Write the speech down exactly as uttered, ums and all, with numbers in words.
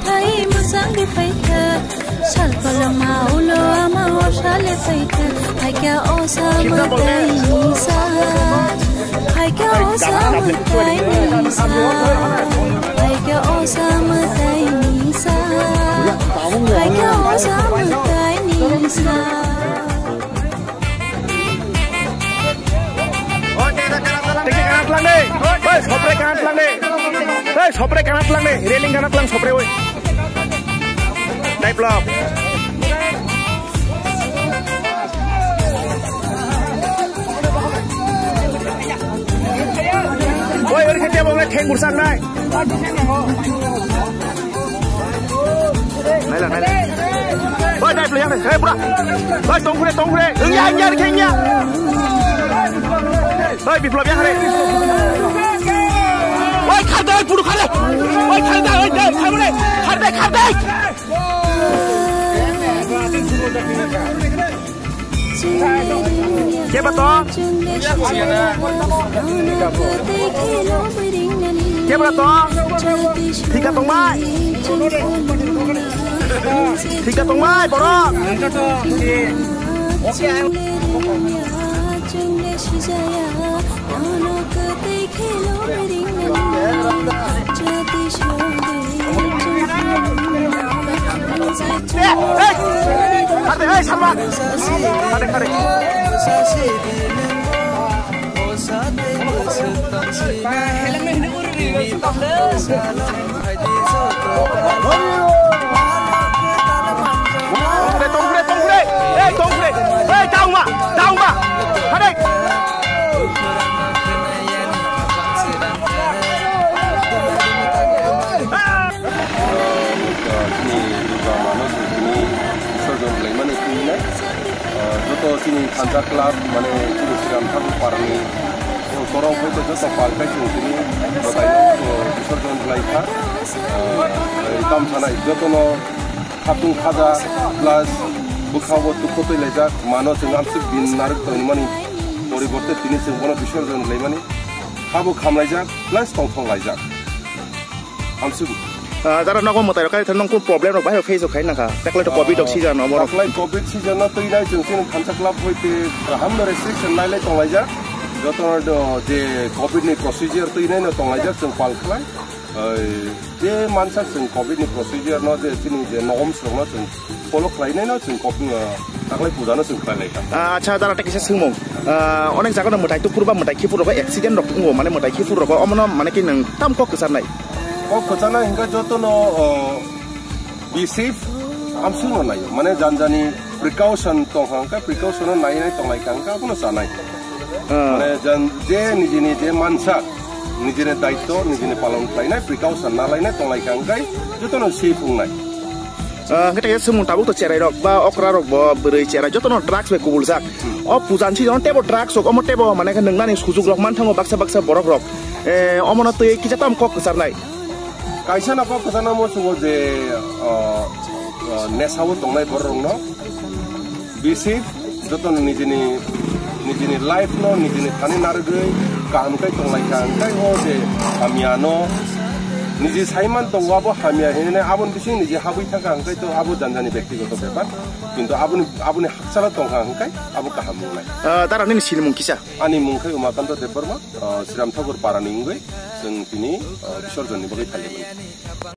Ai masang di paikha, salpalama ulo ama o sale paikha, paikha o sama taini sa, paikha o sama taini sa, paikha o sama taini sa, paikha o sama taini sa. Tiki kanat lang deh. Hei, sopre kanat lang deh. Hei, sopre kanat lang deh. Railing kanat lang sopre, woi. Develop. Woi, ori kete bole theng bursak nai. Naila, naila. Oi, dai, playang, eh, pura. Oi, tongkhure, tongkhure. Engya, engya, engya. Oi, Biplop, yang, re. Oi, khar dai, puru khar dai. Oi, khar dai, oi, dai, khar dai, khar dai, khar dai. Keba to? Keba to? Thika tongmai. Thika tongmai, borok. Hey, hey! Khade, hey, sama! Khade, khade. Tongkhure, tongkhure, tongkhure! Ei, tongkhure! Ei, dauma! Dauma! Hadai! Chini Durga mano chini Sorjon Blaimani tini nai. Joto chini thansa club, mane chini Sriram Thakur parani borok hwnkhe joto pal khai chwng tini mwtai no, o, bisorjon khlai kha. O, tamo sanai jotono khatung khaja plus bwkhao dukho twi laijak, mano chwng amsuk din narwk tongmani poriborte tini chwng bono bisorjon khlaimani habo khamlaijak plus tongthok laijak. Amsuk. Ah, jara nogo mwtai rok kai thang nang kun problem rok bahai face khai nang kha. Taklai to covid rok season omo rok. Taklai covid season no twi nai chwng chini thansa club hoite kaham no restriction nai lai tong laijak. Joto no do je covid ni procedure twi nai no tong laijak chwng pal khlai. Ai, je mansa chwng covid ni procedure no je chini je norms rok no chwng follow khlai nai no chwng kok, ah, taklai puja no chwng khlai lai kha. Ah, acha, jara tei kisa swngmung. Ah, onek jaga no mwtai tuphur ba mwtai khiphur rogo accident rok wngo, mane mwtai khiphur rogo omono mane ki nwng tam kok kwcharnai? Kok kwcharnai hwnkhe jotono, ah, be safe, amsung no naio. Mane janjani precaution tong kha hwnkhe precaution no nai nai tong lai kha hwnkhe abono chanai. Ah. Mane jan-, je nijini je mansa, nijini daitto, nijini palon khlainai, precaution na lainai tong lai kha hwnkhe jotono safe wngnai. Ah, hwnkhe tei swngmung tabuk to cherai rok ba okra rok bo bwrwi cherai jotono drugs bai kubuljak. Hmm. O puja ni season teibo drugs rok omo teibo mane khe nwngnani sujuk rok manthango baksa baksa borok rok. Eh, omono twi kisa tam kok kwcharnai. Kaisa no kok kwcharna mo chwngo je, ah, ah, nesao tongnai borok rokno bisi jotono nijini, nijini life no nijini thani narwgwi kaham khe tong lai kha, hwnkhe o je hamya no niji saiman tongo abo hamya hinwi aboni bising niji habwi thang kha, hwnkhe to abo janjani bektigoto bepar, kintu aboni, aboni hakchalo tong kha, hwnkhe abo kaham wngnai. Ah, dara nini sinimung kisa? Ani mung khe Umakanta Debbarma, ah, Sriram Thakur parani wngwi chwng tini, ah, bisorjonni bagwi phailaimanw.